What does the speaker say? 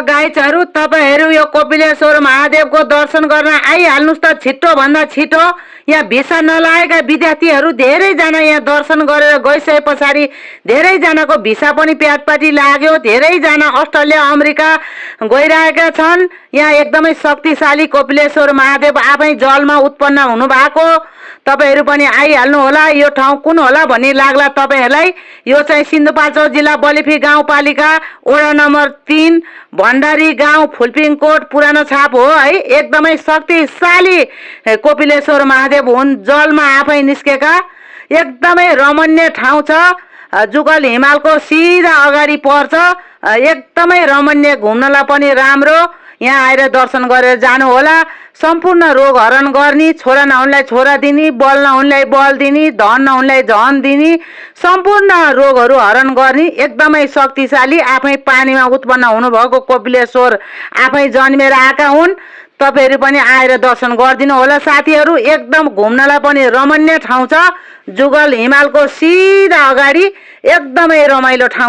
गाइजहरू तपाईहरू यो कपिलेश्वर महादेवको दर्शन गर्न आइहाल्नुस् त छिटो भन्दा छिटो। यहाँ भिसा नलागेका विद्यार्थीहरू धेरैजना यहाँ दर्शन गरेर गइसके पछाडि धेरैजनाको भिसा पनि प्याटपाटी लाग्यो। धेरैजना अस्ट्रेलिया अमेरिका गइरहेका छन्। यहाँ एकदमै शक्तिशाली कपिलेश्वर महादेव आफै जलमा उत्पन्न हुनु भएको। तपाईहरू पनि आइहाल्नु होला। यो ठाउँ कुन होला भन्ने लाग्ला तपाईहरूलाई। यो चाहिँ सिन्धुपाल्चोक जिल्ला बलिफी गाउँपालिका वडा नम्बर 3 भण्डारी गाउँ फुलपिङकोट पुरानो छाप हो है। एकदमै शक्तिशाली कपिलेश्वर महादेव हुन्, जलमा आफै निस्केका। एकदमै रमणीय ठाउँ छ। जुगल हिमालको सिधा अगाडि पर्छ। एकदमै रमणीय, घुम्नलाई पनि राम्रो। यहाँ आएर दर्शन गरेर जानु होला। सम्पूर्ण रोग हरण गर्ने, छोरा नहुनेलाई छोरा दिने, बल नहुनेलाई बल दिने, धन नहुनेलाई धन दिने, सम्पूर्ण रोगहरू हरण गर्ने एकदमै शक्तिशाली आफै पानीमा उत्पन्न हुनुभएको कपिलेश्वर आफै जन्मेर आएका हुन्। तपाईहरू पनि आएर दर्शन गरिदिनु होला साथीहरू। एकदम घुम्नलाई पनि रमणीय ठाउँ छ। जुगल हिमालको सिधा अगाडि एकदमै रमाइलो ठाउँ।